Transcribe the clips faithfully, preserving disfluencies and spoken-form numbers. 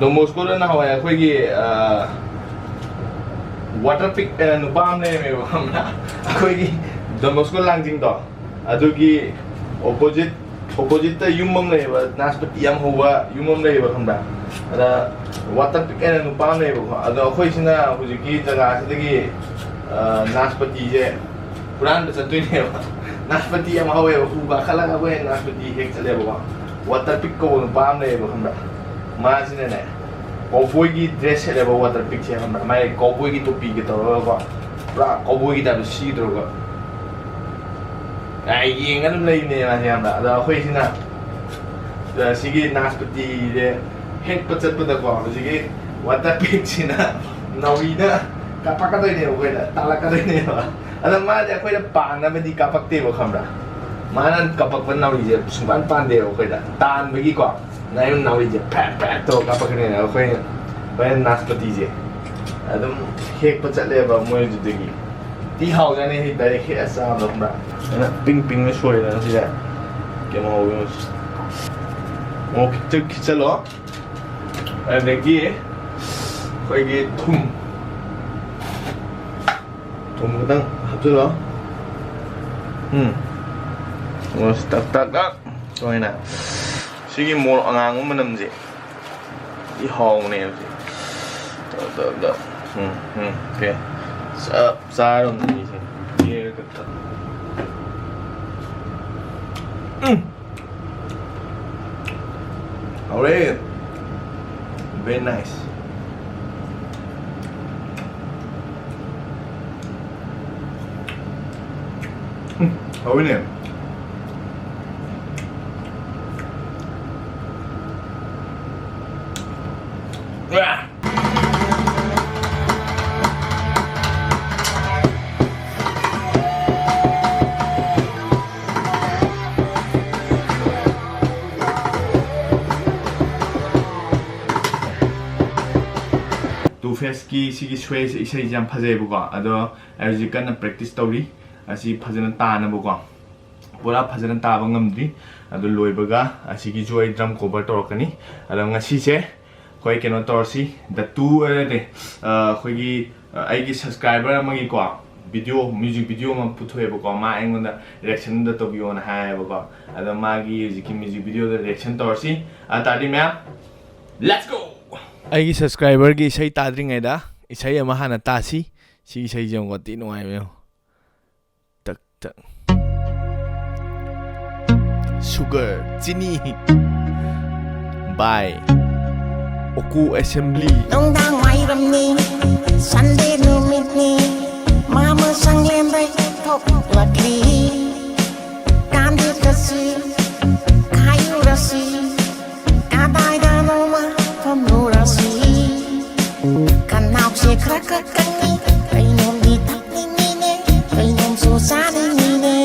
Don Bosco ꯗ ꯅꯍꯥꯟꯋꯥꯏ ꯑꯩꯈꯣꯏꯒꯤ water ꯄꯤꯛ ꯍꯥꯏꯅ ꯅꯨꯄꯥ ꯑꯃ ꯂꯩꯔꯝꯃꯦꯕ, ꯈꯪꯕ꯭ꯔꯥ? ꯑꯩꯈꯣꯏꯒꯤ Don Bosco ꯂꯥꯡꯖꯤꯡꯗꯣ, ꯑꯗꯨꯒꯤ ꯑꯣꯄꯣꯖꯤꯠ ꯑꯣꯄꯣꯖꯤꯠꯇ ꯌꯨꯝ ꯑꯃ ꯂꯩꯌꯦꯕ, ꯅꯥꯁꯄꯇꯤ ꯌꯥꯝ ꯍꯧꯕ ꯌꯨꯝ ꯑꯃ ꯂꯩꯌꯦꯕ, ꯈꯪꯕ꯭ꯔꯥ? ꯑꯗ ꯋꯥꯇꯔ ꯄꯤꯛ ꯍꯥꯏꯅ ꯅꯨꯄꯥ ꯑꯃ ꯂꯩꯌꯦꯕꯀꯣ꯫ ꯑꯗꯣ ꯑꯩꯈꯣꯏꯁꯤꯅ ꯍꯧꯖꯤꯛꯀꯤ ꯖꯒꯥꯁꯤꯗꯒꯤ ꯅꯥꯁꯄꯇꯤꯁꯦ ꯍꯨꯔꯥꯟꯕ ꯆꯠꯇꯣꯏꯅꯦꯕ꯫ ꯅꯥꯁꯄꯇꯤ ꯌꯥꯝ ꯍꯧꯋꯦꯕ, ꯎ ꯀꯥꯈꯠꯂꯒ ꯑꯩꯈꯣꯏ ꯅꯥꯁꯄꯇꯤ ꯍꯦꯛ ꯆꯠꯂꯦꯕꯀꯣ꯫ ꯋꯥꯇꯔ ꯄꯤꯛ ꯀꯧꯕ ꯅꯨꯄꯥ ꯑꯃ ꯂꯩꯌꯦꯕ, ꯈꯪꯕ꯭ꯔꯥ? ꯃꯥꯁꯤꯅꯅꯦ, ꯀꯧꯕꯣꯏꯒꯤ ꯗ꯭ꯔꯦꯁ ꯁꯦꯠꯂꯦꯕ ꯋꯥꯇꯔ ꯄꯤꯛꯁꯦ, ꯈꯪꯕ꯭ꯔꯥ? ꯃꯥꯏ ꯀꯧꯕꯣꯏꯒꯤ ꯇꯣꯄꯤꯒ ꯇꯧꯔꯒꯀꯣ, ꯄꯨꯔꯥ ꯀꯧꯕꯣꯏꯒꯤ ꯇꯥꯏꯞꯇ ꯁꯤꯗ꯭ꯔꯒ ꯌꯦꯡꯉ ꯑꯗꯨꯝ ꯂꯩꯕꯅꯦ ꯃꯥꯁꯦ, ꯈꯪꯕ꯭ꯔꯥ? ꯑꯗ ꯑꯩꯈꯣꯏꯁꯤꯅ ꯁꯤꯒꯤ ꯅꯥꯁꯄꯇꯤꯁꯦ ꯍꯦꯛꯄ ꯆꯠꯄꯗꯀꯣ, ꯍꯧꯖꯤꯛꯀꯤ ꯋꯥꯇꯔ ꯄꯤꯛꯁꯤꯅ ꯅꯥꯎꯔꯤꯅ ꯀꯥꯞꯄꯛꯀꯗꯣꯏꯅꯦꯕ ꯑꯩꯈꯣꯏꯗ, ꯇꯥꯜꯂꯛꯀꯗꯣꯏꯅꯦꯕ꯫ ꯑꯗꯣ ꯃꯥꯁꯦ ꯑꯩꯈꯣꯏꯗ ꯄꯥꯟꯅꯕꯗꯤ ꯀꯥꯞꯄꯛꯇꯦꯕ, ꯈꯪꯕ꯭ꯔꯥ? ꯃꯥꯅ ꯀꯥꯞꯄꯛꯄ ꯅꯥꯎꯔꯤꯁꯦ ꯁꯨꯡꯄꯥꯟ ꯄꯥꯟꯗꯦꯕ ꯑꯩꯈꯣꯏꯗ, ꯇꯥꯟꯕꯒꯤꯀꯣ꯫ ꯅꯥꯏ ꯅꯥꯎꯔꯤꯁꯦ ꯐꯦꯠ ꯐꯦꯠ ꯇꯧꯔ ꯀꯥꯞꯄꯛꯀꯅꯤꯅ ꯑꯩꯈꯣꯏ ꯍꯣꯔꯦꯟ ꯅꯥꯁꯄꯇꯤꯁꯦ ꯑꯗꯨꯝ ꯍꯦꯛꯄ ꯆꯠꯂꯦꯕ ꯃꯣꯏꯗꯨꯗꯒꯤ꯫ ꯇꯤ ꯍꯥꯎꯖꯥꯅꯤ ꯁꯤ ꯗꯥꯏꯔꯦꯛ ꯍꯦꯛꯑ ꯆꯥꯕꯗꯣ, ꯈꯪꯕ꯭ꯔꯥ? ꯑꯗꯨꯅ ꯄꯤꯡ ꯄꯤꯡꯅ ꯁꯣꯏꯔꯦꯗꯅ ꯁꯤꯁꯦ꯫ ꯀꯩꯅꯣ ꯍꯧꯕꯤꯔꯣ꯫ ꯃꯣꯔꯣꯛ ꯈꯤꯇꯪ ꯈꯤꯆꯜꯂꯣ꯫ ꯑꯗꯒꯤ ꯑꯩꯈꯣꯏꯒꯤ ꯊꯨꯝ, ꯊꯨꯝ ꯈꯤꯇꯪ ꯍꯥꯞꯆꯤꯜꯂꯣ꯫ ꯎꯝ꯫ ꯃꯣꯔꯣꯛꯁꯤ ꯇꯛ ꯇꯛ ꯇꯛ ꯁꯨꯃꯥꯏꯅ꯫ ꯁꯤꯒꯤ ꯃꯣꯔꯣꯛ ꯑꯉꯥꯡꯕ ꯃꯅꯝꯁꯦ ꯏ ꯍꯥꯎꯕꯅꯦꯕ ꯁꯤ꯫ ꯇꯛ ꯇꯛ ꯇꯛ꯫ ꯎꯝ ꯎꯝ꯫ ꯑꯣꯀꯦ꯫ ꯆꯞ ꯆꯥꯔꯕꯅꯤ ꯁꯤꯁꯦ꯫ ꯌꯦꯔꯒ ꯊꯛ-, ꯎꯝ꯫ ꯍꯥꯎꯔꯦ꯫ Very nice. ꯎꯝ, ꯍꯥꯎꯋꯤꯅꯦ꯫ Two Facesꯀꯤ ꯁꯤꯒꯤ Sway ꯏꯁꯩꯁꯦ ꯌꯥꯝ ꯐꯖꯩꯕꯀꯣ, ꯑꯗꯣ ꯑꯩ ꯍꯧꯖꯤꯛ ꯀꯟꯅ practice ꯇꯧꯔꯤ ꯑꯁꯤ ꯐꯖꯅ ꯇꯥꯅꯕꯀꯣ꯫ ꯄꯨꯔꯥ ꯐꯖꯅ ꯇꯥꯕ ꯉꯝꯗ꯭ꯔꯤ, ꯑꯗꯨ ꯂꯣꯏꯕꯒ ꯑꯁꯤꯒꯤꯁꯨ ꯑꯩ drum cover ꯇꯧꯔꯛꯀꯅꯤ꯫ ꯑꯗꯣ ꯉꯁꯤꯁꯦ ꯑꯩꯈꯣꯏ ꯀꯩꯅꯣ ꯇꯧꯔꯁꯤ, ꯗ ꯇꯨ ꯅꯠꯇꯦ, ꯑ, ꯑꯩꯈꯣꯏꯒꯤ, ꯑ, ꯑꯩꯒꯤ ꯁꯕꯁꯀ꯭ꯔꯥꯏꯕꯔ ꯑꯃꯒꯤꯀꯣ, ꯚꯤꯗꯤꯑꯣ, ꯃ꯭ꯌꯨꯖꯤꯛ ꯚꯤꯗꯤꯑꯣ ꯑꯃ ꯄꯨꯊꯣꯛꯑꯦꯕꯀꯣ꯫ ꯃꯥ ꯑꯩꯉꯣꯟꯗ ꯔꯤꯌꯦꯛꯁꯟ ꯑꯝꯇ ꯇꯧꯕꯤꯌꯣꯅ ꯍꯥꯏꯌꯦꯕꯀꯣ꯫ ꯑꯗꯣ ꯃꯥꯒꯤ ꯍꯧꯖꯤꯛꯀꯤ ꯃ꯭ꯌꯨꯖꯤꯛ ꯚꯤꯗꯤꯑꯣꯗ ꯔꯤꯌꯦꯛꯁꯟ ꯇꯧꯔꯁꯤ꯫ ꯑ, ꯇꯥꯔꯗꯤ ꯃꯌꯥꯝ, let's go! ꯑꯩꯒꯤ ꯁꯕꯁꯀ꯭ꯔꯥꯏꯕꯔꯒꯤ ꯏꯁꯩ ꯇꯥꯗ꯭ꯔꯤꯉꯩꯗ ꯏꯁꯩ ꯑꯃ ꯍꯥꯟꯅ ꯇꯥꯁꯤ꯫ ꯁꯤ ꯏꯁꯩꯁꯦ ꯌꯦꯡꯉꯣ, ꯊꯤ ꯅꯨꯡꯉꯥꯏꯕ ꯌꯦꯡꯉꯣ꯫ ꯇꯛ ꯇꯛ꯫ Sugar, ꯆꯤꯅꯤ꯫ By ꯑꯣꯀꯨ ꯑꯦꯁꯦꯝꯕ꯭ꯂꯤ꯫ ꯅꯨꯡꯗꯥꯡ ꯋꯥꯏꯔꯝꯅꯤ, ꯁꯟꯗꯦ ꯅꯨꯃꯤꯠꯅꯤ, ꯃꯥꯃ ꯁꯪꯂꯦꯟꯗꯩ ꯊꯣꯛꯂꯛꯂꯤ꯫ ꯀꯥꯟꯗꯦꯠꯀꯁꯤ ꯈꯥꯏꯔꯨꯔꯁꯤ, ꯀꯗꯥꯏꯗꯅꯣꯃ ꯐꯝꯂꯨꯔꯁꯤ꯫ ꯈꯅꯥꯎꯁꯦ ꯈꯔ ꯈꯔ ꯀꯪꯉꯤ, ꯀꯩꯅꯣꯝꯗꯤ ꯊꯛꯅꯤꯡꯉꯤꯅꯦ, ꯀꯩꯅꯣꯝꯁꯨ ꯆꯥꯅꯤꯡꯉꯤꯅꯦ꯫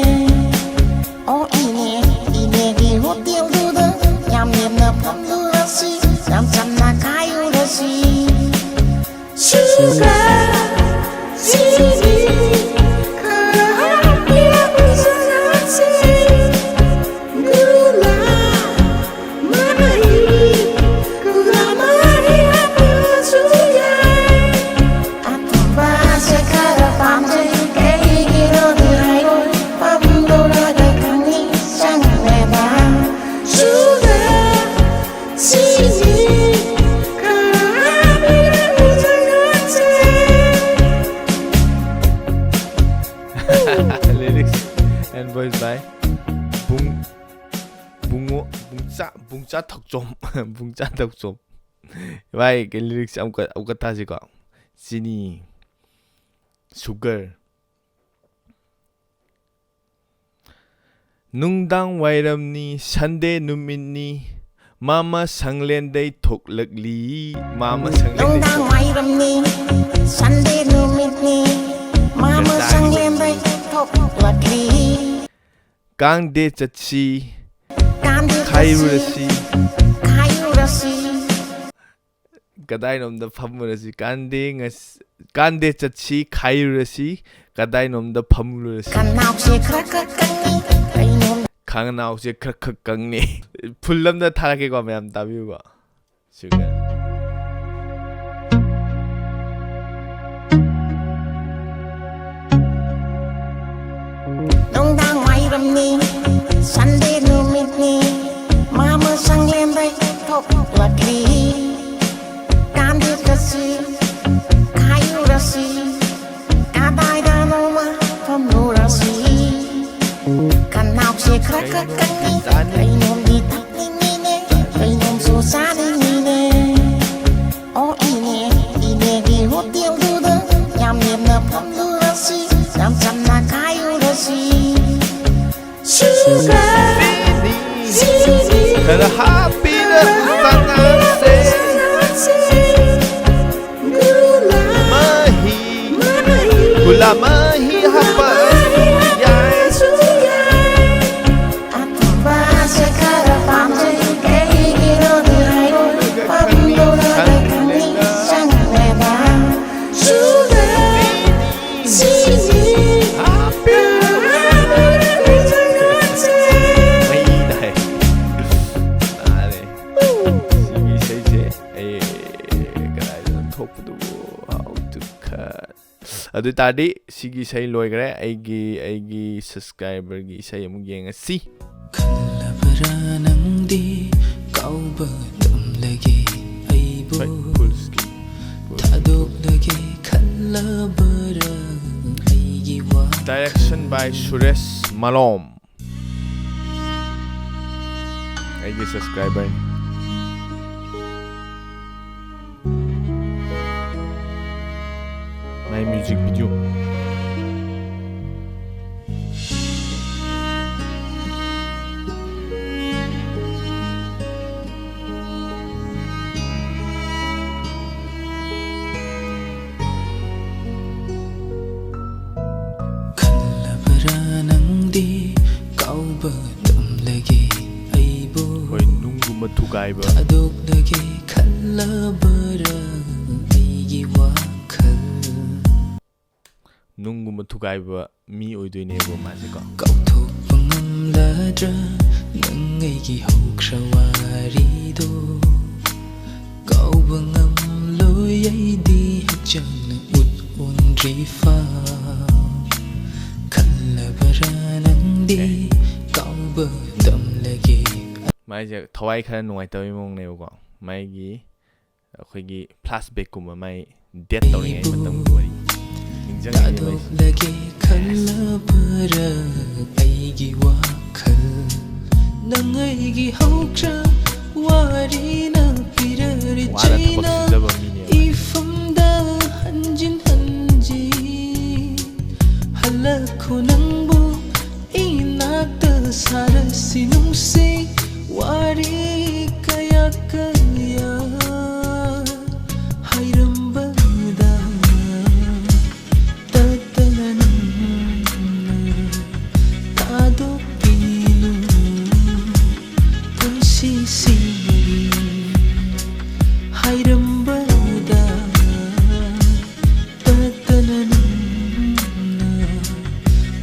ꯑꯣ ꯏꯅꯦ, ꯏꯅꯦꯒꯤ ꯍꯣꯇꯦꯜꯗꯨꯗ ꯌꯥꯝ ꯂꯦꯝꯅ ꯐꯝꯂꯨꯔꯁꯤ, ꯌꯥꯝ ꯆꯝꯅ ꯈꯥꯏꯔꯨꯔꯁꯤ꯫ Sugar, ꯆꯤꯅꯤ ꯈꯔ ꯍꯥꯞꯄꯤꯔꯛꯎ ꯆꯉꯥꯡꯁꯦ꯫ ꯒꯨꯂꯥ ꯃꯍꯤ, ꯒꯨꯂꯥ ꯃꯍꯤ ꯍꯥꯞꯄꯤꯔꯁꯨ ꯌꯥꯏ꯫ ꯑꯊꯨꯝꯕꯁꯦ ꯈꯔ ꯄꯥꯝꯖꯩ, ꯀꯩꯒꯤꯅꯣꯗꯤ ꯍꯥꯏꯔꯣꯏ, ꯐꯝꯂꯨꯔꯒ ꯈꯪꯅꯤ, ꯆꯪꯂꯦꯕ꯫ Sugar, ꯆꯤꯅꯤ ꯈꯔ ꯍꯥꯞꯄꯤꯔꯛꯎ ꯆꯉꯥꯡꯁꯦ꯫ Lyrics and voice by ꯕꯨꯡ, ꯕꯨꯡꯉꯣ, ꯕꯨꯡꯆꯥ, ꯕꯨꯡꯆꯥ ꯊꯧꯆꯣꯝ꯫ ꯕꯨꯡꯆꯥ ꯊꯧꯆꯣꯝ꯫ ꯚꯥꯏ, ꯀꯩ lyrics ꯑꯃꯨꯛꯀ, ꯑꯃꯨꯛꯀ ꯇꯥꯁꯤꯀꯣ꯫ ꯆꯤꯅꯤ, sugar꯫ ꯅꯨꯡꯗꯥꯡ ꯋꯥꯏꯔꯝꯅꯤ, ꯁꯟꯗꯦ ꯅꯨꯃꯤꯠꯅꯤ, ꯃꯥꯃ ꯁꯪꯂꯦꯟꯗꯩ ꯊꯣꯛꯂꯛꯂꯤ꯫ ꯃꯥꯃ ꯁꯪꯂꯦꯟꯗꯩ ꯅꯨꯡꯗꯥꯡ ꯊꯣꯛ- ꯋꯥꯏꯔꯝꯅꯤ, ꯁꯟꯗꯦ ꯅꯨꯃꯤꯠꯅꯤ, ꯃꯥꯃ ꯁꯪꯂꯦꯟꯗꯩ ꯊꯣꯛꯂꯛꯂꯤ꯫ ꯀꯥꯡꯗꯦ ꯆꯠꯁꯤ, ꯀꯥꯡꯗꯦ ꯆꯠꯁꯤ, ꯈꯥꯏꯔꯨꯔꯁꯤ꯫ ꯈꯥꯏꯔꯨꯔꯁꯤ꯫ ꯀꯗꯥꯏꯅꯣꯝꯗ ꯐꯝꯃꯨꯔꯁꯤ꯫ ꯀꯥꯟꯗꯦ ꯉꯁ-, ꯀꯥꯟꯗꯦ ꯆꯠꯁꯤ, ꯈꯥꯏꯔꯨꯔꯁꯤ, ꯀꯗꯥꯏꯅꯣꯝꯗ ꯐꯝꯃꯨꯔꯁꯤ꯫ ꯈꯅꯥꯎꯁꯦ ꯈꯔ ꯈꯔ ꯀꯪꯉꯤ, ꯀꯩꯅꯣꯝ- ꯈꯅꯥꯎꯁꯦ ꯈꯔ ꯈꯔ ꯀꯪꯉꯤ꯫ Full ꯑꯝꯗ ꯊꯥꯔꯛꯀꯦꯀꯣ, ꯃꯌꯥꯝ ꯇꯥꯕꯤꯌꯨꯀꯣ꯫ Sugar꯫ ꯅꯨꯡꯗꯥꯡ ꯋꯥꯏꯔꯝꯅꯤ, ꯁꯟꯗꯦ ꯅꯨꯃꯤꯠꯅꯤ, ꯃꯥꯃ ꯁꯪꯂꯦꯟꯗꯩ ꯊꯣꯛꯂꯛꯂꯤ꯫ ꯀꯥꯟꯗꯦꯛ ꯑꯁꯤ ꯈꯥꯏꯔꯨꯔꯁꯤ, ꯀꯗꯥꯏꯗꯅꯣꯃ ꯐꯝꯂꯨꯔꯁꯤ꯫ ꯈꯅꯥꯎꯁꯦ ꯈꯔ ꯈꯔ ꯀꯪꯉꯤ, ꯀꯩꯅꯣꯝꯗꯤ ꯊꯛꯅꯤꯡꯉꯤꯅꯦ, ꯀꯩꯅꯣꯝꯁꯨ ꯆꯥꯅꯤꯡꯉꯤꯅꯦ꯫ ꯑꯣ ꯏꯅꯦ, ꯏꯅꯦꯒꯤ ꯍꯣꯇꯦꯜꯗꯨꯗ ꯌꯥꯝ ꯂꯦꯝꯅ ꯐꯝꯂꯨꯔꯁꯤ, ꯌꯥꯝ ꯆꯝꯅ ꯈꯥꯏꯔꯨꯔꯁꯤ꯫ Sugar, ꯈꯔ ꯍꯥꯞꯄꯤꯔ ꯆꯥꯟꯅꯁꯦ꯫ ꯃꯍꯤ, ꯒꯨꯂꯥ ꯃꯍꯤ ꯍꯥꯞꯄꯁꯨ ꯌꯥꯏ꯫ ꯑꯊꯨꯝꯕꯁꯦ ꯈꯔ ꯄꯥꯝꯖꯩ, ꯀꯩꯒꯤꯅꯣꯗꯤ ꯍꯥꯏꯔꯣꯏ, ꯄꯥꯝꯗꯨꯅ ꯈꯪꯅꯤ ꯆꯪꯂꯦꯕ꯫ Sugar, ꯁꯤꯅꯤ꯫ ꯃꯩ ꯇꯥꯏ꯫ ꯇꯥꯔꯦ꯫ ꯁꯤꯒꯤ ꯏꯁꯩꯁꯦ ꯑꯩ ꯀꯗꯥꯏꯗꯅꯣ ꯊꯣꯛꯄꯗꯨꯕꯨ? How to cut? ꯑꯗꯨ ꯑꯣꯏ ꯇꯥꯔꯗꯤ ꯁꯤꯒꯤ ꯏꯁꯩ ꯂꯣꯏꯈ꯭ꯔꯦ꯫ ꯑꯩꯒꯤ, ꯑꯩꯒꯤ ꯁꯕꯁꯀ꯭ꯔꯥꯏꯕꯔꯒꯤ ꯏꯁꯩ ꯑꯃꯨꯛ ꯌꯦꯡꯉꯁꯤ꯫ ꯈꯜꯂꯕꯔꯥ ꯅꯪꯗꯤ ꯀꯥꯎꯕ ꯇꯝꯂꯒꯦ ꯑꯩꯕꯨ? ꯍꯣꯏ, full screen, full screen꯫ ꯊꯥꯗꯣꯛꯂꯒꯦ ꯈꯜꯂꯕꯔꯥ ꯑꯩꯒꯤ ꯋꯥꯈꯜ? Direction by Suresh ꯃꯂꯣꯝ꯫ ꯑꯩꯒꯤ ꯁꯕꯁꯀ꯭ꯔꯥꯏꯕꯔꯅꯤ꯫ My music video. ꯈꯜꯂꯕꯔꯥ ꯅꯪꯗꯤ ꯀꯥꯎꯕ ꯇꯝꯂꯒꯦ ꯑꯩꯕꯨ? ꯍꯣꯏ, ꯅꯨꯡꯒꯨꯝꯕ ꯊꯨꯒꯥꯏꯕ꯫ ꯊꯥꯗꯣꯛꯂꯒꯦ ꯈꯜꯂꯕꯔꯥ ꯑꯩꯒꯤ ꯋꯥꯈꯜ? ꯅꯨꯡꯒꯨꯝꯕ ꯊꯨꯒꯥꯏꯕ ꯃꯤ ꯑꯣꯏꯗꯣꯏꯅꯦꯕ ꯃꯥꯁꯦꯀꯣ꯫ ꯀꯥꯎꯊꯣꯛꯄ ꯉꯝꯂꯗ꯭ꯔꯥ ꯅꯪ ꯑꯩꯒꯤ ꯍꯧꯈ꯭ꯔ ꯋꯥꯔꯤꯗꯣ? ꯀꯥꯎꯕ ꯉꯝꯂꯣꯏ ꯑꯩꯗꯤ ꯍꯛꯆꯥꯡꯅ ꯎꯠ ꯑꯣꯟꯗ꯭ꯔꯤ ꯐꯥꯎ꯫ ꯈꯜꯂꯕꯔꯥ ꯑꯩꯁꯦ ꯊꯋꯥꯏ ꯈꯔ ꯅꯨꯡꯉꯥꯏꯇꯕꯒꯤ ꯃꯑꯣꯡꯅꯦꯕꯀꯣ꯫ ꯃꯥꯒꯤ ꯑꯩꯈꯣꯏꯒꯤ flashbackꯀꯨꯝꯕ, ꯃꯥꯏ date ꯇꯧꯔꯤꯉꯩ ꯃꯇꯝꯒꯤ ꯋꯥꯔꯤ ꯅꯤꯡꯁꯤꯡꯉꯛꯑꯦ꯫ ꯊꯥꯗꯣꯛꯂꯒꯦ ꯈꯜꯂꯕꯔ ꯑꯩꯒꯤ ꯋꯥꯈꯜ? ꯅꯪ ꯑꯩꯒꯤ ꯍꯧꯈ꯭ꯔ ꯋꯥꯔꯤꯅ ꯄꯤꯔꯔꯤ ꯋꯥꯅ ꯊꯕꯛ ꯆꯩꯅ ꯁꯨꯖꯕ ꯃꯤꯅꯦꯕ꯫ ꯏꯐꯝꯗ ꯍꯟꯖꯤꯟ ꯍꯟꯖꯤꯟ ꯍꯜꯂꯛꯈꯣ ꯅꯪꯕꯨ ꯏꯅꯥꯛꯇ ꯁꯥꯔꯁꯤ ꯅꯨꯡꯁꯤ ꯋꯥꯔꯤ ꯀꯌꯥ ꯀꯌꯥ ꯍꯥꯏꯔꯝꯕꯗ ꯇꯠꯇꯅ ꯅꯪꯅ ꯊꯥꯗꯣꯛꯄꯤꯅꯨ ꯄꯨꯟꯁꯤꯁꯤꯃꯒꯤ ꯍꯥꯏꯔꯝꯕꯗ ꯇꯠꯇꯅ ꯅꯪꯅ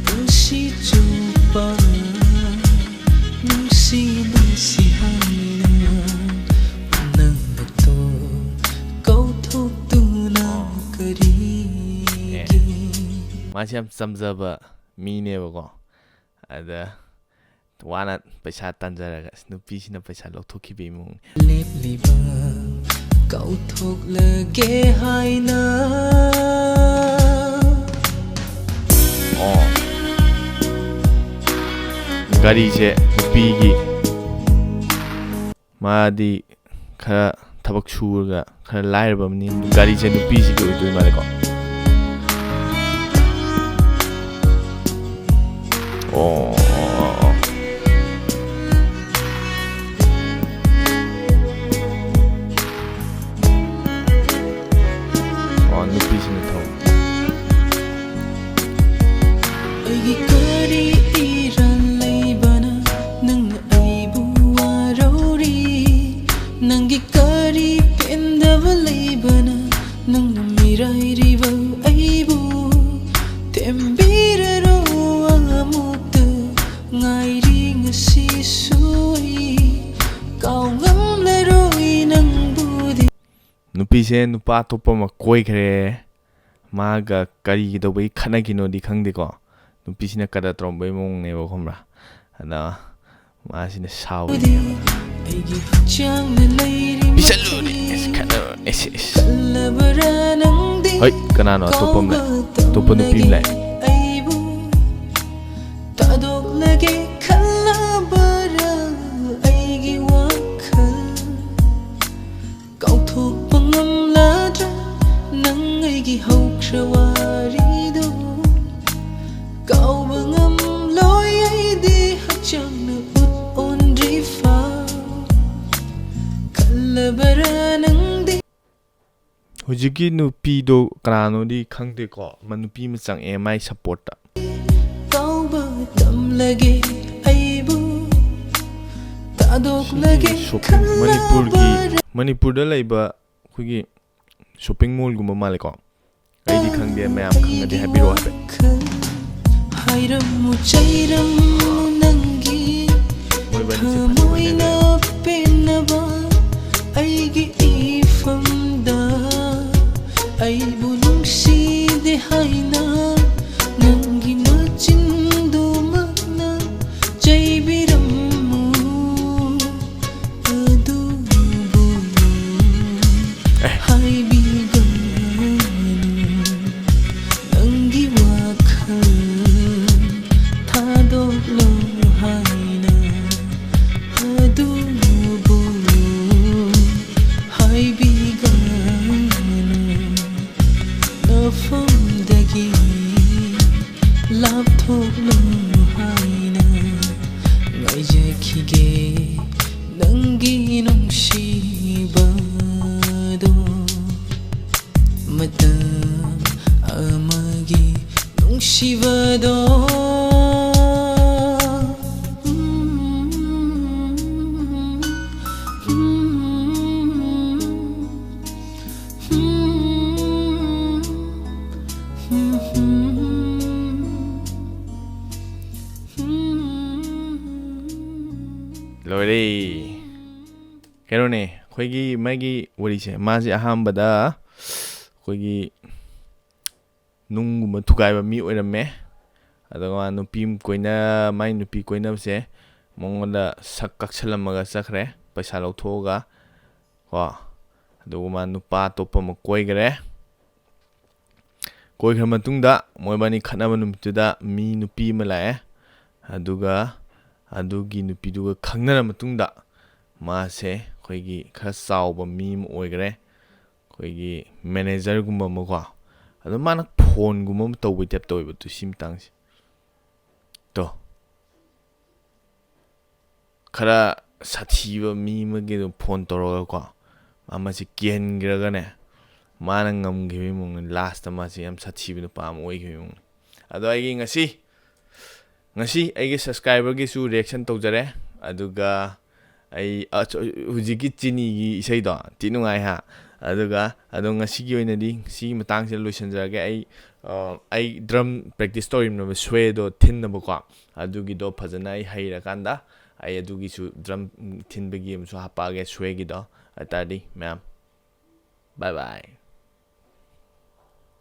ꯄꯨꯟꯁꯤ ꯆꯨꯞꯄ ꯅꯨꯡꯁꯤ ꯅꯨꯡꯁꯤ ꯍꯥꯏꯅ ꯅꯪꯕꯨ ꯀꯧꯊꯣꯛꯇꯨꯅ ꯀꯔꯤꯒꯤ ꯃꯥꯁꯦ ꯌꯥꯝ ꯆꯝꯖꯕ ꯃꯤꯅꯦꯕꯀꯣ꯫ ꯑꯗ ꯋꯥꯅ ꯄꯩꯁꯥ ꯇꯥꯟꯖꯔꯒ ꯑꯁ ꯅꯨꯄꯤꯁꯤꯅ ꯄꯩꯁꯥ ꯂꯧꯊꯣꯛꯈꯤꯕꯒꯤ ꯃꯑꯣꯡꯅꯤ꯫ ꯂꯦꯞꯂꯤꯕ ꯀꯧꯊꯣꯛꯂꯒꯦ ꯍꯥꯏꯅ ꯑꯣ꯫ ꯒꯥꯔꯤꯁꯦ ꯅꯨꯄꯤꯒꯤ, ꯃꯥꯗꯤ ꯈꯔ ꯊꯕꯛ ꯁꯨꯔꯒ ꯈꯔ ꯂꯥꯏꯔꯕ ꯑꯃꯅꯤ꯫ ꯒꯥꯔꯤꯁꯦ ꯅꯨꯄꯤꯁꯤꯒꯤ ꯑꯣꯏꯗꯣꯏ ꯃꯥꯜꯂꯦꯀꯣ꯫ ꯑꯣ, ꯑꯣ, ꯑꯣ, ꯑꯣ꯫ ꯑꯣ, ꯅꯨꯄꯤꯁꯤꯡꯅ ꯊꯧꯕ꯫ ꯑꯩꯒꯤ ꯀꯔꯤ ꯏꯔꯥꯟ ꯂꯩꯕꯅ ꯅꯪꯅ ꯑꯩꯕꯨ ꯋꯥꯔꯧꯔꯤ? ꯅꯪꯒꯤ ꯀꯔꯤ ꯄꯦꯟꯗꯕ ꯂꯩꯕꯅ ꯅꯪꯅ ꯃꯤꯔꯥꯏꯔꯤꯕ ꯑꯩꯕꯨ ꯊꯦꯝꯕꯤꯔꯔꯣ ꯑꯃꯨꯛꯇ? ꯉꯥꯏꯔꯤ ꯉꯁꯤꯁꯨ ꯑꯩ ꯀꯥꯎ ꯉꯝꯂꯔꯣꯏ ꯅꯪꯕꯨꯗꯤ꯫ ꯅꯨꯄꯤꯁꯦ ꯅꯨꯄꯥ ꯑꯇꯣꯞꯄ ꯑꯃ ꯀꯣꯏꯈ꯭ꯔꯦ꯫ ꯃꯥꯒ ꯀꯔꯤꯒꯤ ꯇꯧꯕꯒꯤ ꯈꯠꯅꯈꯤꯅꯣꯗꯤ ꯈꯪꯗꯦꯀꯣ꯫ ꯅꯨꯄꯤꯁꯤꯅ ꯀꯗꯔ ꯇꯧꯔꯝꯕꯒꯤ ꯃꯑꯣꯡꯅꯦꯕ, ꯈꯪꯕ꯭ꯔꯥ? ꯑꯗ ꯃꯥꯁꯤꯅ ꯁꯥꯎꯔꯤꯅꯦꯕ꯫ ꯑꯩꯒꯤ ꯍꯛꯆꯥꯡꯅ ꯂꯩꯔꯤ ꯄꯤꯁꯜꯂꯨꯅꯦ꯫ ꯑꯁ, ꯈꯠꯅꯔꯨꯅꯦ꯫ ꯑꯁ, ꯑꯁ꯫ ꯈꯜꯂꯕꯔꯥ ꯅꯪꯗꯤ? ꯍꯣꯏ, ꯀꯅꯥꯅꯣ? ꯑꯇꯣꯞꯄ ꯑꯃ ꯂꯩ꯫ ꯀꯥꯎꯕ ꯑꯇꯣꯞꯄ ꯅꯨꯄꯤ ꯑꯃ ꯂꯩ꯫ ꯇꯝꯂꯒꯦ ꯑꯩꯕꯨ ꯊꯥꯗꯣꯛꯂꯒꯦ ꯈꯜꯂꯕꯔꯥ ꯑꯩꯒꯤ ꯋꯥꯈꯜ? ꯀꯥꯎꯊꯣꯛꯄ ꯉꯝꯂꯗ꯭ꯔꯥ ꯅꯪ ꯑꯩꯒꯤ ꯍꯧꯈ꯭ꯔ ꯋꯥꯔꯤꯗꯣ? ꯀꯥꯎꯕ ꯉꯝꯂꯣꯏ ꯑꯩꯗꯤ ꯍꯛꯆꯥꯡꯅ ꯎꯠ ꯑꯣꯟꯗ꯭ꯔꯤ ꯐꯥꯎ꯫ ꯈꯜꯂꯕꯔꯥ ꯅꯪꯗꯤ? ꯍꯧꯖꯤꯛꯀꯤ ꯅꯨꯄꯤꯗꯣ ꯀꯅꯥꯅꯣꯗꯤ ꯈꯪꯗꯦꯀꯣ, ꯑꯃ ꯅꯨꯄꯤ ꯑꯃ ꯆꯪꯉꯛꯑꯦ ꯃꯥꯏ ꯁꯞꯄꯣꯔꯠꯇ꯫ ꯀꯥꯎꯕ ꯇꯝꯂꯒꯦ ꯑꯩꯕꯨ ꯊꯥꯗꯣꯛꯂꯒꯦ ꯁꯤꯒꯤ shopping, ꯃꯅꯤꯄꯨꯔꯒꯤ, ꯈꯜꯂꯕꯔꯥ? ꯃꯅꯤꯄꯨꯔꯗ ꯂꯩꯕ ꯑꯩꯈꯣꯏꯒꯤ shopping mallꯒꯨꯝꯕ ꯃꯥꯜꯂꯦꯀꯣ꯫ ꯑꯩꯗꯤ ꯈꯪꯗꯦ, ꯃꯌꯥꯝ ꯈꯪꯉꯗꯤ ꯍꯥꯏꯕꯤꯔꯛꯑꯣ ꯍꯥꯏꯐꯦꯠ꯫ ꯍꯥꯏꯔꯝꯃꯨ ꯆꯩꯔꯝꯃꯨ ꯅꯪꯒꯤ ꯃꯣꯏꯕꯥꯅꯤꯁꯦ ꯐꯖꯕ ꯊꯃꯣꯏꯅ ꯂꯩꯔꯦ꯫ ꯄꯦꯟꯅꯕ ꯑꯩꯒꯤ ꯏꯐꯝꯗ ꯑꯩꯕꯨ ꯅꯨꯡꯁꯤꯗꯦ ꯍꯥꯏꯅ ꯅꯪꯒꯤ ꯅꯆꯤꯟꯗꯨꯃꯛꯅ ꯆꯩꯕꯤꯔꯝꯃꯨ꯫ ꯑꯗꯨꯕꯨ ꯑꯦ꯫ ꯍꯥꯏꯕꯤꯒꯅꯨ ꯅꯪꯒꯤ ꯋꯥꯈꯜ ꯊꯥꯗꯣꯛꯂꯣ ꯍꯥꯏꯅ꯫ ꯑꯗꯨꯕꯨ ꯍꯥꯏꯕꯤꯒꯅꯨ ꯃꯐꯝꯗꯒꯤ ꯂꯥꯞꯊꯣꯛꯂꯨ ꯍꯥꯏꯅ ꯉꯥꯏꯖꯈꯤꯒꯦ ꯅꯪꯒꯤ ꯅꯨꯡꯁꯤꯕꯗꯣ꯫ ꯃꯇꯝ ꯑꯃꯒꯤ ꯅꯨꯡꯁꯤꯕꯗꯣ꯫ ꯂꯣꯏꯔꯦ꯫ ꯀꯩꯅꯣꯅꯦ, ꯑꯩꯈꯣꯏꯒꯤ ꯃꯥꯒꯤ ꯋꯥꯔꯤꯁꯦ, ꯃꯥꯁꯦ ꯑꯍꯥꯟꯕꯗ ꯑꯩꯈꯣꯏꯒꯤ ꯅꯨꯡꯒꯨꯝꯕ ꯊꯨꯒꯥꯏꯕ ꯃꯤ ꯑꯣꯏꯔꯝꯃꯦ꯫ ꯑꯗꯨꯒ ꯅꯨꯄꯤ ꯑꯃ ꯀꯣꯏꯅ-, ꯃꯥꯏ ꯅꯨꯄꯤ ꯀꯣꯏꯅꯕꯁꯦ ꯃꯉꯣꯟꯗ ꯁꯛ ꯀꯛꯁꯜꯂꯝꯃꯒ ꯆꯠꯈ꯭ꯔꯦ, ꯄꯩꯁꯥ ꯂꯧꯊꯣꯛꯑꯒ ꯀꯣ꯫ ꯑꯗꯨꯒ ꯃꯥ ꯅꯨꯄꯥ ꯑꯇꯣꯞꯄ ꯑꯃ ꯀꯣꯏꯈ꯭ꯔꯦ꯫ ꯀꯣꯏꯈ꯭ꯔ ꯃꯇꯨꯡꯗ ꯃꯣꯏꯕꯥꯅꯤ ꯈꯠꯅꯕ ꯅꯨꯃꯤꯠꯇꯨꯗ ꯃꯤ ꯅꯨꯄꯤ ꯑꯃ ꯂꯥꯛꯑꯦ꯫ ꯑꯗꯨꯒ ꯑꯗꯨꯒꯤ ꯅꯨꯄꯤꯗꯨꯒ ꯈꯪꯅꯔ ꯃꯇꯨꯡꯗ ꯃꯥꯁꯦ ꯑꯩꯈꯣꯏꯒꯤ ꯈꯔ ꯆꯥꯎꯕ ꯃꯤ ꯑꯃ ꯑꯣꯏꯈ꯭ꯔꯦ, ꯑꯩꯈꯣꯏꯒꯤ ꯃꯦꯅꯦꯖꯔꯒꯨꯝꯕ ꯑꯃꯀꯣ꯫ ꯑꯗꯣ ꯃꯥꯅ ꯐꯣꯟꯒꯨꯝꯕ ꯑꯃ ꯇꯧꯕꯩ ꯇꯥꯏꯞ ꯇꯧꯋꯦꯕ ꯇꯨ ꯁꯤ ꯃꯇꯥꯡꯁꯦ꯫ ꯇꯣ, ꯈꯔ ꯁꯥꯊꯤꯕ ꯃꯤ ꯑꯃꯒꯤ ꯑꯗꯨꯝ ꯐꯣꯟ ꯇꯧꯔꯒꯀꯣ, ꯃꯥ ꯃꯁꯤ ꯀꯤꯍꯟꯈ꯭ꯔꯒꯅꯦ, ꯃꯥꯅ ꯉꯝꯈꯤꯕꯒꯤ ꯃꯑꯣꯡꯅꯤ꯫ ꯂꯥꯁꯇ ꯃꯥꯁꯤ ꯌꯥꯝ ꯁꯥꯊꯤꯕ ꯅꯨꯄꯥ ꯑꯃ ꯑꯣꯏꯈꯤꯕꯒꯤ ꯃꯑꯣꯡꯅꯤ꯫ ꯑꯗꯣ ꯑꯩꯒꯤ ꯉꯁꯤ ꯉꯁꯤ ꯑꯩꯒꯤ ꯁꯕꯁꯀ꯭ꯔꯥꯏꯕꯔꯒꯤꯁꯨ ꯔꯤꯌꯦꯛꯁꯟ ꯇꯧꯖꯔꯦ꯫ ꯑꯗꯨꯒ ꯑꯩ ꯑꯁ, ꯍꯧꯖꯤꯛꯀꯤ ꯆꯤꯅꯤꯒꯤ ꯏꯁꯩꯗꯣ ꯊꯤ ꯅꯨꯡꯉꯥꯏ ꯍꯥ꯫ ꯑꯗꯨꯒ ꯑꯗꯣ ꯉꯁꯤꯒꯤ ꯑꯣꯏꯅꯗꯤ ꯁꯤꯒꯤ ꯃꯇꯥꯡꯁꯤꯗ ꯂꯣꯏꯁꯤꯟꯖꯔꯒꯦ꯫ ꯑꯩ ꯑ, ꯑꯩ ꯗ꯭ꯔꯝ ꯄ꯭ꯔꯦꯛꯇꯤꯁ ꯇꯧꯔꯤꯕꯅꯦꯕ, ꯁ꯭ꯋꯦꯗꯣ ꯊꯤꯟꯅꯕꯀꯣ꯫ ꯑꯗꯨꯒꯤꯗꯣ ꯐꯖꯅ ꯑꯩ ꯍꯩꯔꯀꯥꯟꯗ ꯑꯩ ꯑꯗꯨꯒꯤꯁꯨ ꯗ꯭ꯔꯝ ꯊꯤꯟꯕꯒꯤ ꯑꯃꯁꯨ ꯍꯥꯞꯄꯛꯑꯒꯦ, ꯁ꯭ꯋꯦꯒꯤꯗꯣ꯫ ꯑꯗꯨ ꯇꯥꯔꯗꯤ ꯃꯌꯥꯝ, ꯕꯥꯏ ꯕꯥꯏ꯫